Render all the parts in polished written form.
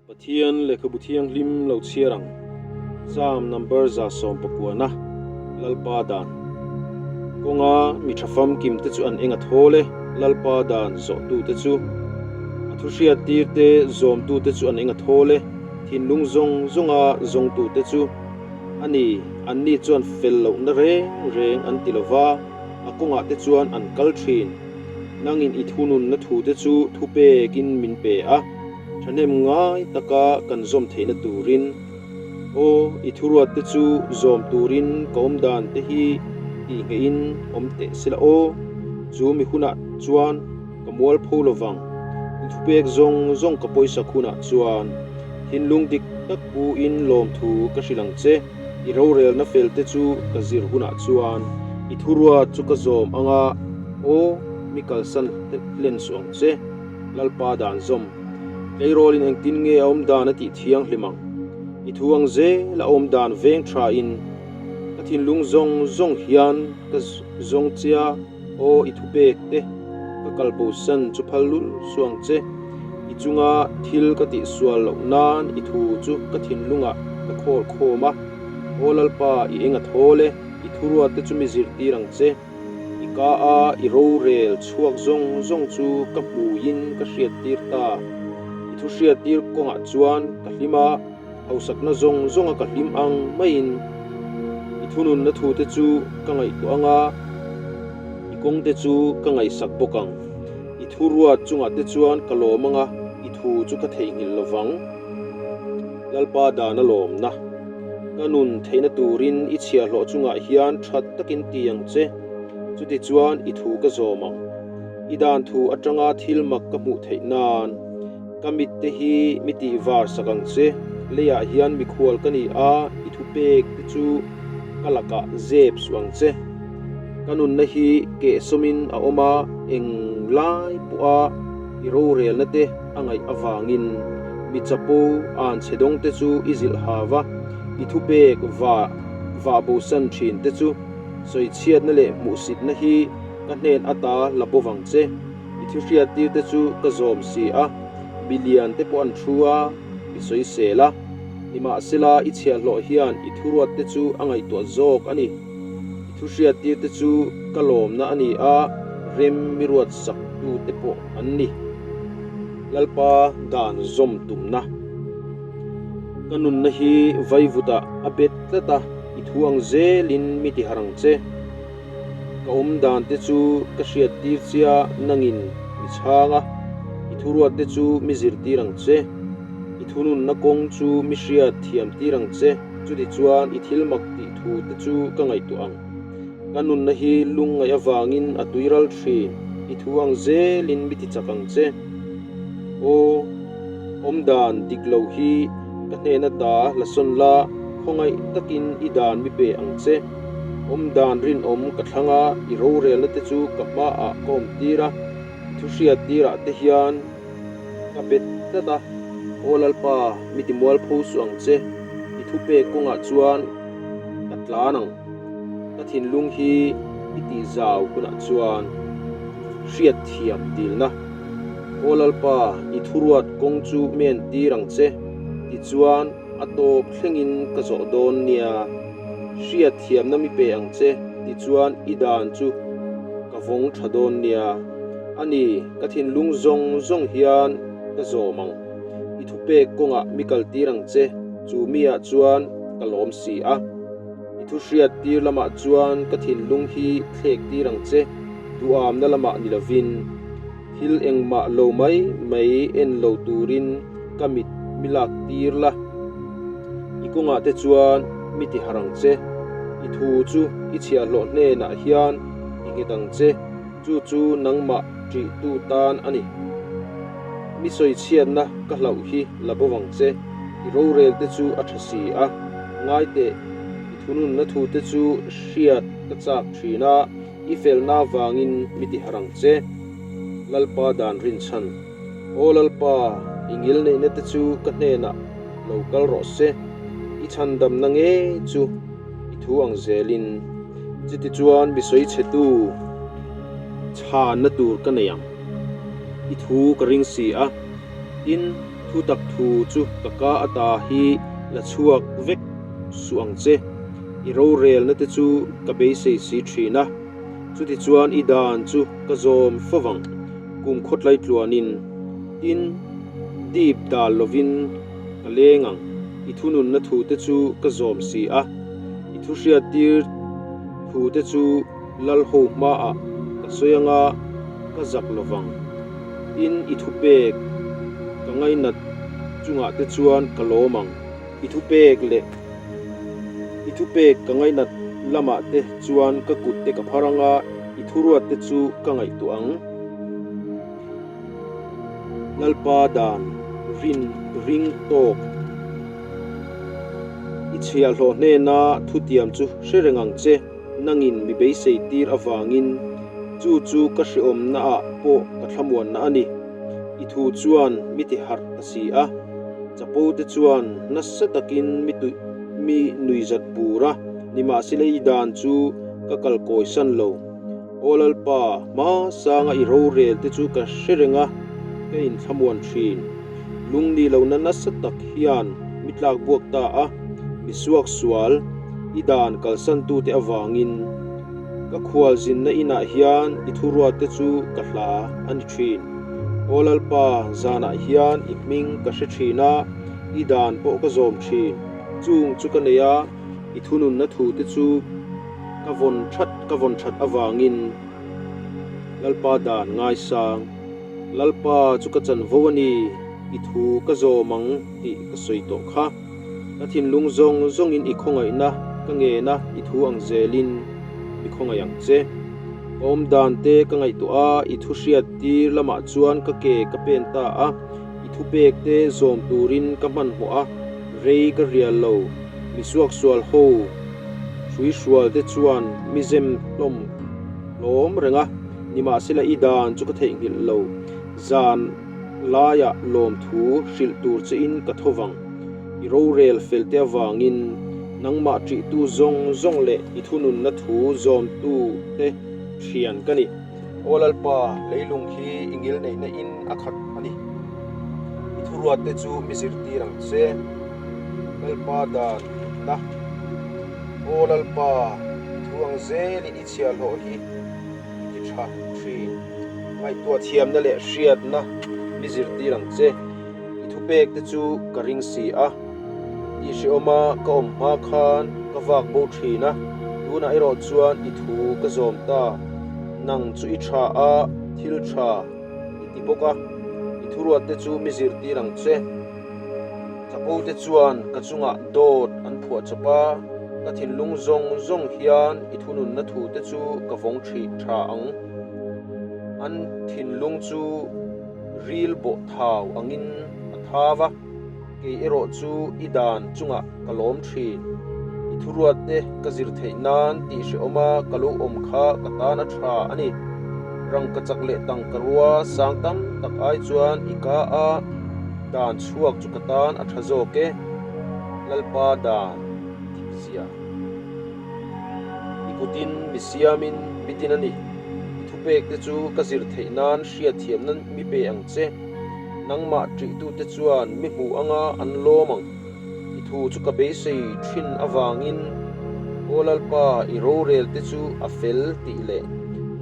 Pathian Lehkhabu Thianghlim lo chhiar ang. Psalm number 119, Lalpa dan. Kawnga mi tha famkim te chu an eng a thawl e, Lalpa dan zawhtute chu. A thu hriattir te zawmtute chu an eng a thawl e, thinlung zawng zawnga zawngtute chu. A ni, anni chuan fel lohna reng reng an ti lova, a kawngah te chuan an kal thin. Nangin i thununna thute chu thupekin min pe a. Thahnem ngai taka kan zawm theihna turin, Aw, i thuruatte chu zawm turin ka awm dan te hi tihngeihin awm teh sela aw, chu mi hunah chuan ka mual pho lo vang. I thupek zawng zawng ka pawisak hunah chuan thinlung dik tak pu-in lawmthu ka hrilh ang che. I rorelna fel te chu ka zir hunah chuan i thuruat chu ka zawm anga, aw, mi kalsan hlen suh ang che. Lalpa dan zawm. Tleirawlin engtin nge a awm dan a tih thianghlim ang? I thu ang zel a awm dan veng tha in ka thinlung zawng zawng hian ka zawng che a, aw i thupek te ka kalbo san chu phal lul suh ang che. I chunga thil ka tih sual loh nan i thu chu ka thinlungah ka khawl khawm a, aw Lalpa i eng a thawl e, i thuruat te chu mi zirtir ang che. I ka a i rorel chhuak zawng zawng chu ka hmuiin ka hriattir ta. I thu hriattir kawngah chuan ka hlim a, hausakna zawng zawnga ka hlim ang maiin i thununna thute chu ka ngaihtuah ang a, i kawngte chu ka ngaihsak bawk ang. I thu ruat chungah te chuan ka lawm ang a, i thu chu ka theihnghilh lo vang. Lalpa dan a lawmna. Ka nun theihna turin i chhiahhlawh chungah hian that takin ti ang che, chutichuan i thu ka zawm ang. I dan thu atanga thil mak ka hmuh theih nan ka mitte hi mi tih var sak ang che. Leiah hian mikhual ka ni a, i thu pek te chu ka lakah zep suh ang che. Ka nunna hi kehsawmin a awm a, eng lai pawha i rorelna te a ngaih avangin mi chapo an chhe dawng te chu i zilh hau va, i thupek va vah bosan thin te chu sawichhiatna leh hmuhsitna hi ka hnen ata la bo vang che. I thu hriattir te chu ka zawm si a, mi lian te pawh an thu a, mi sawisel a. Nimahsela i chhiahhlawh hian i thuruat te chu a ngaihtuah zawk a ni. I thu hriattir te chu ka lawmna a ni a, rem mi ruat sak tu te pawh an ni. Lalpa dan zawm tumna. Ka nunna hi vaivutah a bet tlat a, i thu ang zelin mi ti harh ang che. Ka awm dan te chu ka hriattir chia nangin mi chhang a, i thuruat te chu mi zirtir ang che. I thununna kawng chu mi hriat thiam tir ang che, chutichuan i thil mak tih thu te chu ka ngaihtuah ang. Ka nunna hi lungngaih avangin a tuiral thin, i thu ang zelin mi ti chak ang che. Aw, awmdan dik lo hi ka hnena ta la sawn la, khawngaih takin i dan mi pe ang che. Awmdan rinawm ka thlang a, i rorelna te chu ka hmaah ka awm tir a, i thu hriat tirah te hian ka bet tlat a. Aw Lalpa, mi ti mualpho suh ang che, i thupek kawngah chuan ka tlan ang. Ka thinlung hi i tih zau hunah chuan hriat thiam dilna. Aw Lalpa, i thuruat kawng chu men tir ang che, tichuan a tawp thlengin ka zawh dawn nia. Hriat thiamna mi pe ang che, tichuan i dan chu ka vawng tha dawn nia. A ni, ka thinlung zawng zawng hian ka zawm ang. I thupek kawngah mi kaltir ang che, chu miah chuan ka lawm si a. I thu hriat tir lamah chuan ka thinlung hi thlek tir ang che, duhamna lamah ni lovin. Thil engmah lo mai mai en lo turin ka mit mi lak tir la. I kawngah te chuan mi ti harh ang che. I thu chu i chhiahhlawh hnenah hian i nghet ang che, chu chu nangmah ṭihtu tan a ni. Mi sawichhiatna ka hlauh hi la bo vang che, i rorel te chu a ṭha si a, ngai teh, i thununna thu te chu hriat ka chak ṭhin a, i felna avangin mi ti harh ang che. Lalpa dan rinchhan. Aw Lalpa, i ngilneihna te chu ka hnenah lo kal rawh se, i chhandamna ngei chu i thu ang zelin. Chutichuan mi sawichhetu chhanna tur ka nei ang. I thu ka ring si a, tin, Thutak thu chu ka ka ata hi la chhuak vek suh ang che. I rorelna te chu ka beisei si thin a, chutichuan i dan chu ka zawm fo vang. Kum khawtlai tluanin tin dip dal lovin ka leng ang. I thununna thu te chu ka zawm si a, i thuhriattir thu te chu lal ho hmaah ka sawi anga ka zak lo vang. Tin, i thupek ka ngainat chungah te chuan ka lawm ang. I thupek leh i thupek ka ngainat lamah te chuan ka kut te ka phar anga i thuruat te chu ka ngaihtuah ang. Lalpa dan rin ring tawk. I chhiahhlawh hnena thutiam chu hre reng ang che. Nangin mi beisei tir avangin chu chu ka hreawmnaah pawh ka thlamuanna a ni. I thu chuan mi ti harh ta si a, chapo te chuan nasa takin mi tuih mi nuizat bur a, nimahsela i dan chu ka kal kawisan lo. Aw Lalpa, hma sanga i rorel te chu ka hre reng a, ka inthlamuan thin. Lungni lohna nasa tak hian mi tlak buak ta a, mi suak sual i dan kalsantute avangin ka khualzinna inah hian i thuruatte chu ka hla a ni thin. Aw Lalpa, zanah hian i hming ka hre thin a, i dan pawh ka zawm thin. Chung chu ka nei a, i thununna thute chu ka vawn that ka vawn that avangin Lalpa dan ngaisang. Lalpa chu ka chanvo a ni, i thu ka zawm ang tih ka sawi tawh kha. Ka thinlung zawng zawngin i khawngaihna ka ngen a, i thu ang zelin mi khawngaih ang che. Ka awm dan te ka ngaihtuah a, i thu hriat tir lamah chuan ka ke ka pen ta a, i thu pek te zawm turin ka hmanhmawh a, rei ka rial lo. Mi suaksual ho hruihrual te chuan mi zem hlawm hlawm reng a. Nimahsela i dan chu ka theihnghilh lo, zan laiah lawmthu hrilh tur che in ka tho vang. I rorel fel te avangin nangmah ṭihtu zawng zawng leh i thununna thu zawmtu te ṭhian ka ni. Aw Lalpa, leilung hi i ngilneihna in a khat a ni. I thuruat te chu mi zirtir ang che. Lalpa dan dikna. Aw Lalpa, i thu ang zelin i chhiahhlawh hi i ti tha thin. Ngaihtuah thiamna leh hriatna mi zirtir ang che. I thupek te chu ka ring si a. I hreawma ka awm hma khan ka vak bo thin a, tunah erawh chuan i thu ka zawm ta. Nang chu i tha a, thil tha i ti bawk a, i thuruat te chu mi zirtir ang che. Chapo te chuan ka chungah dawt an phuah chawp a, ka thinlung zawng zawng hian i thununna thu te chu ka vawng thih tha ang. An thinlung chu ril bawh thau angin a thau a, kei erawh chu i dan chungah ka lawm thin. I thuruat te ka zir theih nan tih hrehawma ka lo awm kha ka tan a tha a ni. Rangkachak leh tangkarua sang tam tak ai chuan i ka a. Dan chhuak chu ka tan a tha zawk e, Lalpa dan dik zia. I kutin mi siamin mi din a ni. I thupek te chu ka zir theih nan hriatthiamna mi pe ang che. Nangmah ṭihtute chuan mi hmuh anga an lawm ang. I thu chu ka beisei ṭhin avangin, Aw Lalpa, i rorel te chu a fel tih leh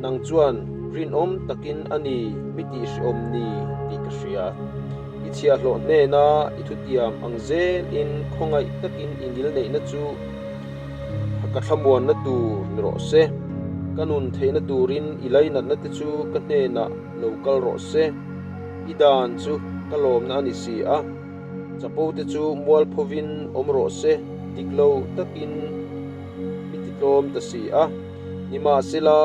nang chuan rinawm takin a ni mi tih hrehawm ni tih ka hria. I chhiahhlawh hnena i thutiam ang zelin khawngaih takin i ngilneihna chu ka thlamuanna tur ni rawh se. Ka nun theihna turin i lainatna te chu ka hnenah lo kal rawh se. I dan chu ka lawmna a ni si a. Chapo te chu mualphovin awm rawh se, dik lo takin mi titlawm ta si a. Nimahsela,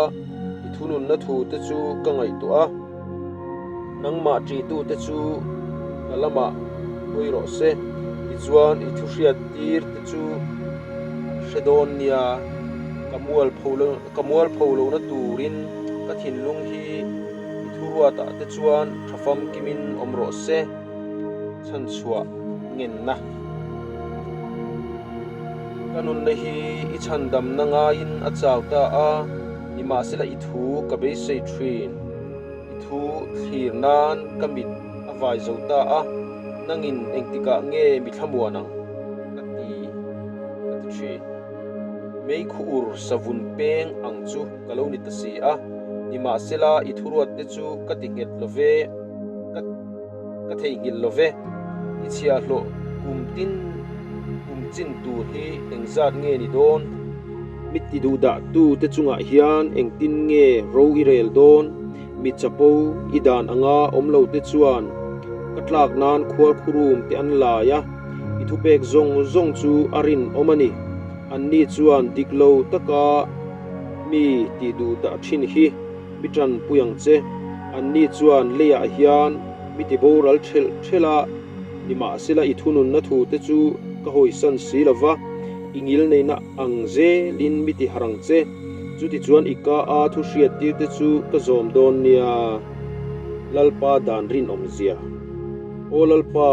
i thununna thu te chu ka ngaihtuah a, nangmah ṭihtu te chu ka lamah hawi rawh se, tichuan i thuhriat tir te chu an hre dawn nia. Ka mualpho lo, ka mualpho lohna turin ka thinlung hi i thuruatah te chuan ṭha famkimin awm rawh se. Chhanchhuah ngenna. Ka nunna hi i chhandamna ngaiin a chau ta a, nimahsela i thu ka beisei thin. I thu thlir nan ka mit a vai zo ta a, Nangin engtikah nge mi thlamuan ang? Ka ti, ka ti thin. Meikhu ur savun peng ang chu ka lo ni ta si a, nimahsela i thuruat te chu ka ti nghet lo ve, ka ka theihnghilh lo ve. I chhiahhlawh kum tin kum chin tur hi engzat nge ni dawn? Mi ti duhdah tu te chungah hian engtin nge ro i rel dawn? Mi chapo i dan anga awm lo te chuan ka tlak nan khuarkhurum te an lai a, i thupek zawng zawng chu a rinawm a ni. Anni chuan dik lo taka mi tih duh dah thin hi mi tanpui ang che. Anni chuan leiah hian mi ti boral thelh thelh a, nimahsela i thununna thu te chu ka hawisan si lo va, i ngilneihna ang zelin mi ti harh ang che. Chutichuan i ka a thu hriattir te chu ka zawm dawn nia, Lalpa dan rinawm zia. Aw Lalpa,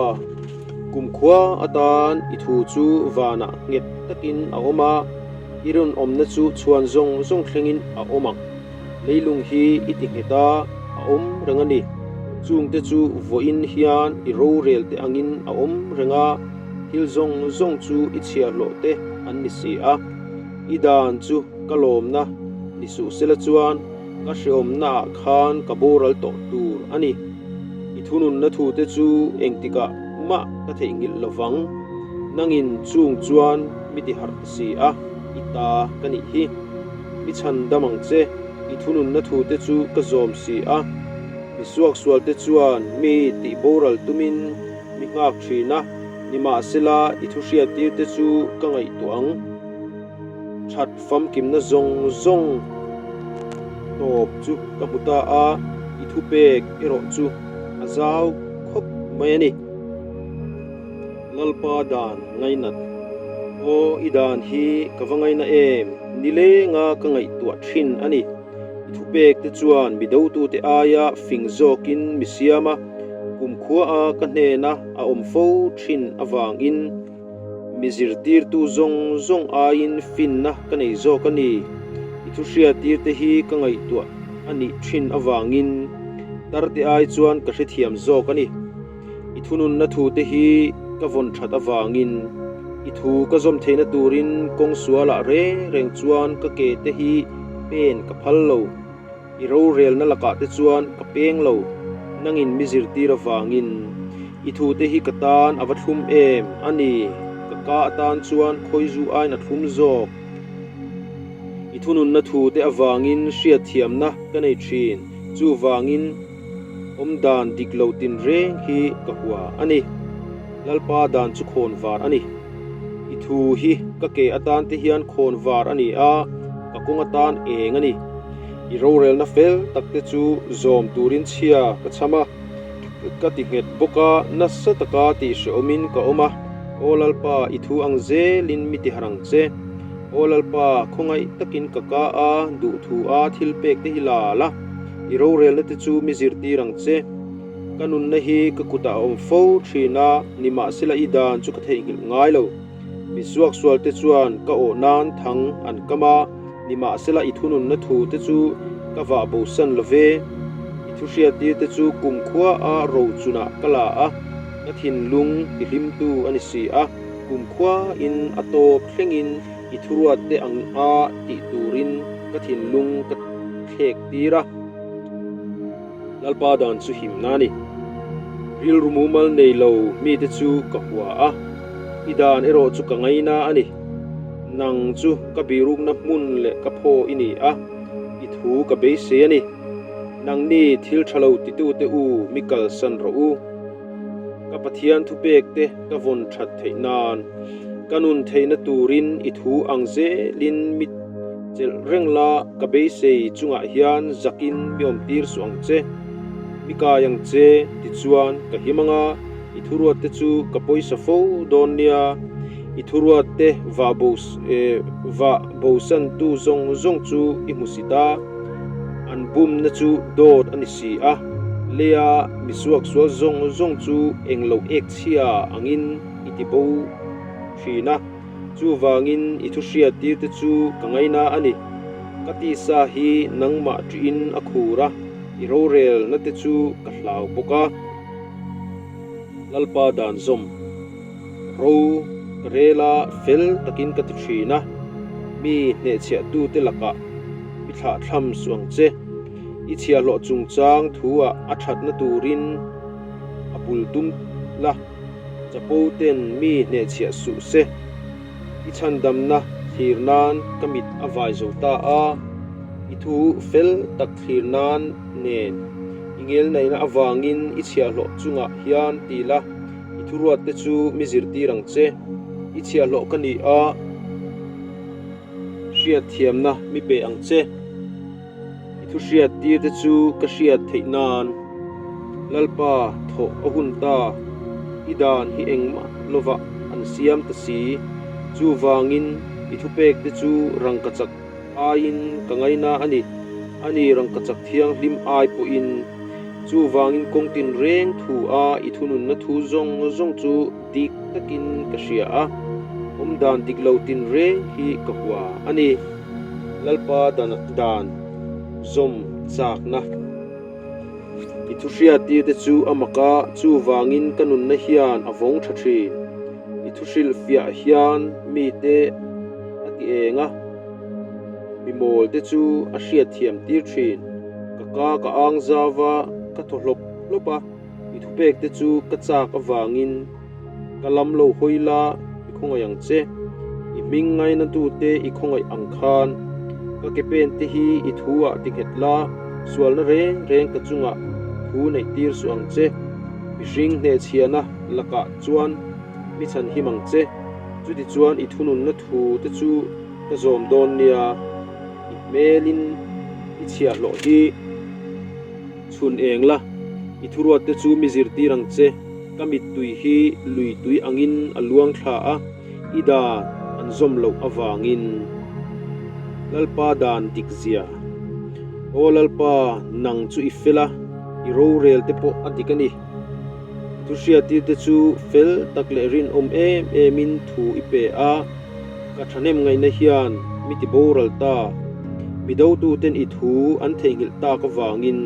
kumkhua atan i thu chu vanah nghet takin a awm a, i rinawmna chu chhuan zawng zawng thlengin a awm ang. Leilung hi i ti nghet a, a awm reng a ni. Chungte chu vawiin hian i rorel te angin a awm reng a, thil zawng zawng chu i chhiahhlawh te an ni si a. I dan chu ka lawmna ni suh sela chuan ka hreawmnaah khan ka boral tawh tur a ni. I thununna thute chu engtikah mah ka theihnghilh lo vang. Nangin chung chuan mi ti harh ta si a, i ta ka nih hi. Mi chhan dam ang che, i thununna thute chu ka zawm si a. Mi suaksualte chuan mi tih boral tumin mi nghak thin a, nimahsela i thuhriattirte chu ka ngaihtuah ang. That famkimna zawng zawng tawp chu ka hmu ta a, i thupek erawh chu a zau khawp mai a ni. Lalpa dan ngainat. Aw, i dan hi ka va ngaina em? Nilenga ka ngaihtuah thin a ni. I thupek te chuan mi dotute aia fing zawkin mi siam a, kumkhuaa ka hnena a awm fo thin avangin mi zirtirtu zawng zawng aiin finna ka nei zawk a ni. I thuhriatir te hi ka ngaihtuah a nih thin avangin tarte ai chuan ka hrethiam zawk a ni. I thununna thu te hi ka vawn that avangin i thu ka zawm theihna turin kawng sualah reng reng chuan ka ke te hi pen ka phal lo. I rorelna lakah te chuan ka peng lo, nangin mi zirtir avangin i thu te hi ka tan a va thlum em a ni, ka ka atan chuan khawizu aiin a thlum zawk. I thununna thu te avangin hriatthiamna ka nei thin, chuvangin awm dan dik lo tin reng hi ka hua a ni. Lalpa dan chu khawn var a ni. I thu hi ka ke atan te hian khawn var a ni a, ka kawng atan eng a ni. I rorelna fel tak te chu zawm turin chhia ka chham a, ka ti nghet bawk a, nasa taka tih hrehawmin ka awm a. Aw Lalpa, i thu ang zelin mi ti harh ang che. Aw Lalpa, khawngaih takin ka ka a, duhthu a thil pek te hi la la. I rorelna te chu mi zirtir ang che. Ka nunna hi ka kutah a awm fo thin a, nimahsela i dan chu ka theihnghilh ngai lo. Mi suaksual te chuan ka awh nan thang an kam a, nimahsela i thununna thu te chu ka vah bosan lo ve. I thuhriattir te chu kumkhua a rochunah ka la a, ka thinlung ti hlimtu a ni si a, kumkhua in a tawp thlengin i thuruat te ang a tih turin ka thinlung ka thlek tir a. Lalpa dan chu himna a ni. Rilru mumal nei lo mite chu ka hua a, i dan erawh chu ka ngaina a ni. Nang chu ka birukna hmun leh ka phaw i ni a, i thu ka beisei a ni. Nangni thil tha lo titute u mi kalsan rawh u. Ka Pathian thupekte ka vawn that theih nan, ka nun theihna turin i thu ang zelin mi chelh reng la, ka beisei chungah hian zakin mi awmtir suh ang che, mi kai ang che tichuan ka him anga i thuruatte chu ka pawisa fo dawn nia, i thuruatte vah vah bosantu zawng zawng chu i hmu si ta. An bumna chu dawt a ni si a, leia mi suaksual zawng zawng chu englo ek chhia angin i ti bo thin a, chuvangin i thu hriattir te chu ka ngaina a ni. Ka tisa hi nangmah ṭihin a khur a, i rorelna te chu ka hlau bawk a. Lalpa dan zawm ro ka rel a, fel takin ka ti thin a, mi hnehchhiahtute lakah mi thlahthlam suh ang che. I chhiahhlawh chungchang thu-ah a thatna turin a bul tum la, chapo ten mi hnehchhiah suh se. I chhandamna thlir nan ka mit a vai zo ta a, i thu fel tak thlir nan nen i ngelnaihna avangin i chhiahhlawh chungah hian ti la, i thuruatte chu mi zirtir ang che. I chhiahhlawh ka ni a, hriatthiamna mi pe ang che. I thu hriattir te chu ka hriat theih nan Lalpa thawh a hun ta, i dan hi engmah lovah an siam ta si. Chuvangin i thupek te chu rangkachak aiin ka ngaina a ni, a ni rangkachak thianghlim ai pawhin. Chuvangin kawng tinreng thu a i thununna thu zawng zawng chu dik takin ka hria a, awmdan dik lo tinreng hi ka hua a ni. Lalpa dan zawm chakna i thu hriattir te chu a mak a, chuvangin ka nunna hian a vawng tha thin. I thu hrilhfiah hian mite a ti eng a, mi mawl te chu a hriatthiam tir thin. Ka ka ka ang zau va, ka thaw hlawp hlawp a. I thupek te chu ka chak avangin ka lam lo hawi la i khawngaih ang che. I hming ngaina tute i khawngaih ang khan ka ke pen te hi i thu ah ti nghet la, sualna reng reng ka chungah thu neih tir suh ang che. Mihring hnehchhiahna lakah chuan mi chhan him ang che. Chutichuan i thununna thu te chu ka zawm dawn nia, i hmelin i chhiahhlawh hi. Chhun eng la, i thuruatte chu mi zirtir ang che, ka mittui hi lui tui angin a luang thla a, i dan an zawm loh avangin. Lalpa dan dik zia. Aw Lalpa, nang chu i fel a, i rorel te pawh a dik a ni. I thuhriattir te chu fel tak leh rinawm em emin thu i pe a. Ka thahnem ngaihna hian mi ti boral ta, mi dotuten i thu an theihnghilh tak avangin.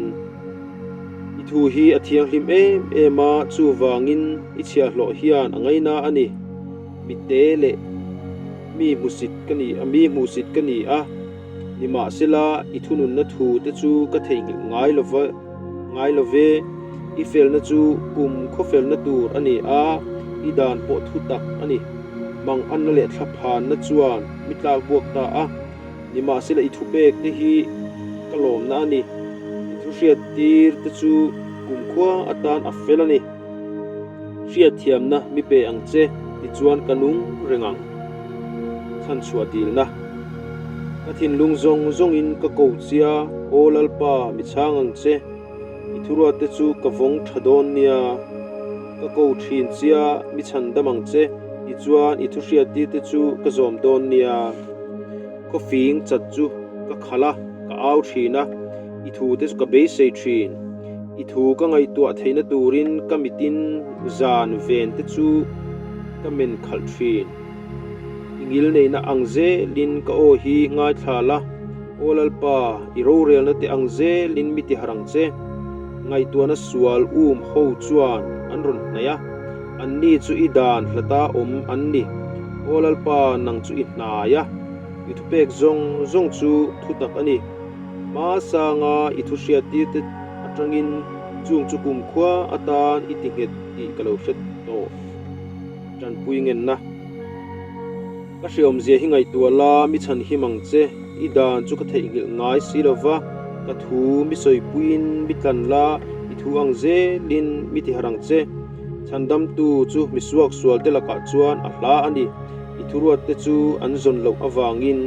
I thu hi a thianghlim em em a, chuvangin i chhiahhlawh hian a ngaina a ni. Mi te leh mi hmusit ka ni a, mi hmuhsit ka ni a, nimahsela i thununna thu te chu ka theihnghilh ngai lo va, ngai lo ve. I felna chu kum khawfelna tur a ni a, i dan pawh thu tak a ni. Mang anna leh thlaphanna chuan mi tlak buak ta a, nimahsela i thupek te hi ka lawmna a ni. I thu hriat tir te chu kumkhua atan a fel a ni. Hriatthiamna mi pe ang che tichuan ka nung reng ang. Chhanchhuah dilna. Ka thinlung zawng zawngin ka ko chia, Aw Lalpa, mi chhang ang che. I thuruatte chu ka vawng tha dawn nia. Ka ko thin chia, mi chhan dam ang che, tichuan i thuhriattirte chu ka zawm dawn nia. Khawfing chat chu ka khalh a, ka au thin a, i thute chu ka beisei thin. I thu ka ngaihtuah theihna turin ka mitin zan vente chu ka men khalh thin. I ngilneihna ang zelin ka aw hi ngaithla la, Aw Lalpa, i rorelna te ang zelin mi ti harh ang che. Ngaihtuahna sual um ho chuan an rawn hnaih a, anni chu i dan hlata awm an ni. Aw Lalpa, nang chu i hnai a, i thupek zawng zawng chu thutak a ni. Hmasanga i thu hriattir te atangin chung chu kumkhua atan i ti nghet tih ka lo hre tawh. Tanpui ngenna. Ka hreawmzia hi ngaihtuah la, mi chhan him ang che. I dan chu ka theihnghilh ngai si lo va, ka thu mi sawipuiin mi tlan la, i thu ang zelin mi ti harh ang che. Chhandamtu chu mi suak sual te lakah chuan a hla a ni. I thuruatte chu an zawn loh avangin,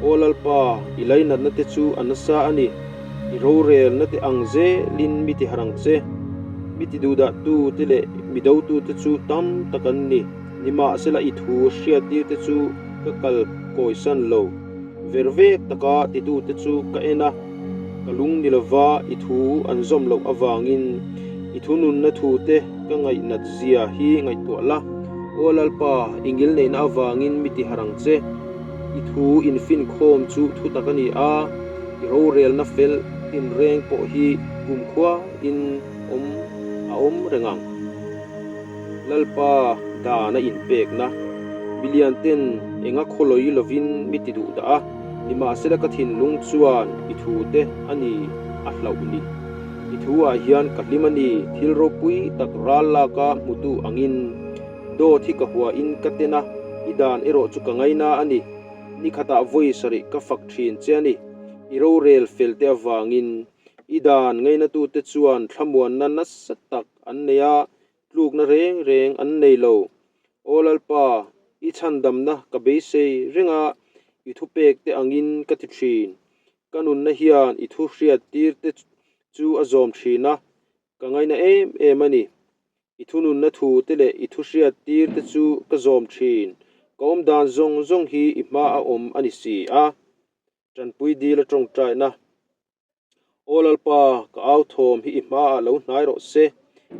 Aw Lalpa, i lainatna te chu a nasa a ni. I rorelna te ang zelin mi ti harh ang che. Mi ti duhdahtu te leh mi dotu te chu tam tak an ni. Nimahsela i thu hriattir te chu ka kal kawisan lo. Ver vek taka titu te chu ka en a, ka lung ni lova i thu an zawm loh avangin i thu nunna thu te ka ngaihnat zia hi ngaihtuah la. Aw Lalpa, i ngilneihna avangin mi ti harh ang che. I thu infinkhawm chu thutak a ni a, i rorelna fel tinreng pawh hi kumkhua in awm a awm reng ang. Lalpa dan a inpekna. Milian ten enga khawlawi lovin mi ti duh dah a, nimahsela ka thinlung chuan i thu te a ni a hlauh ni. I thu ah hian ka hlim a ni, thil ropui tak ral laka hmutu angin dawt hi ka hua in ka ten a, i dan erawh chu ka ngaina a ni. Ni khatah vawi sarih ka fak thin che a ni, i rorel fel te avangin. I dan ngainatute chuan thlamuanna nasa tak an nei a, tlukna reng reng an nei lo. Aw Lalpa, i chhandamna ka beisei reng a, i thupek te angin ka ti thin. Ka nunna hian i thu hriat tir te chu a zawm thin a, ka ngaina em em a ni. I thununna thu te leh i thu hriat tir te chu ka zawm thin. Ka awmdan zawng zawng hi i hma a awm a ni si a. Tanpui dil a tawngtaina. Aw Lalpa, ka au thawm hi i hmaah lo hnai rawh se.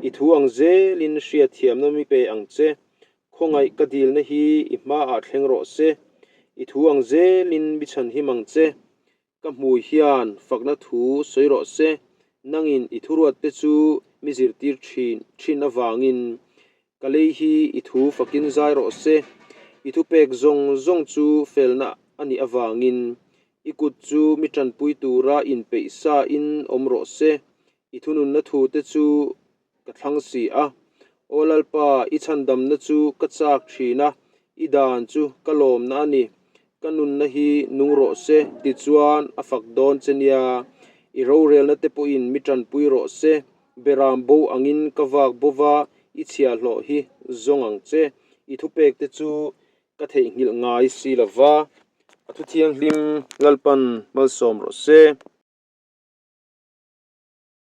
I thu ang zelin hriatthiamna mi pe ang che. Khawngaih ka dilna hi i hmaah thleng rawh se. I thu ang zelin mi chhanhim ang che. Ka hmui hian fakna thu sawi rawh se. Nangin i thuruatte chu mi zirtir thin thin avangin Ka lei hi i thu fakin zai rawh se, i thupek zawng zawng chu felna a nih avangin i kut chu mi tanpui tura inpeih sa in awm rawh se, i thununna thute chu ka thlang si a. Aw Lalpa, i chhandamna chu ka chak thin a, i dan chu ka lawmna a ni. Ka nunna hi nung rawh se, tichuan a fak dawn che nia, i rorelna te pawhin mi tanpui rawh se, Beram bo angin ka vak bo va, i chhiahhlawh hi zawng ang che. I thupek te chu ka theihnghilh ngai si lo va, a thu thianghlim Lalpan malsawm rawh se.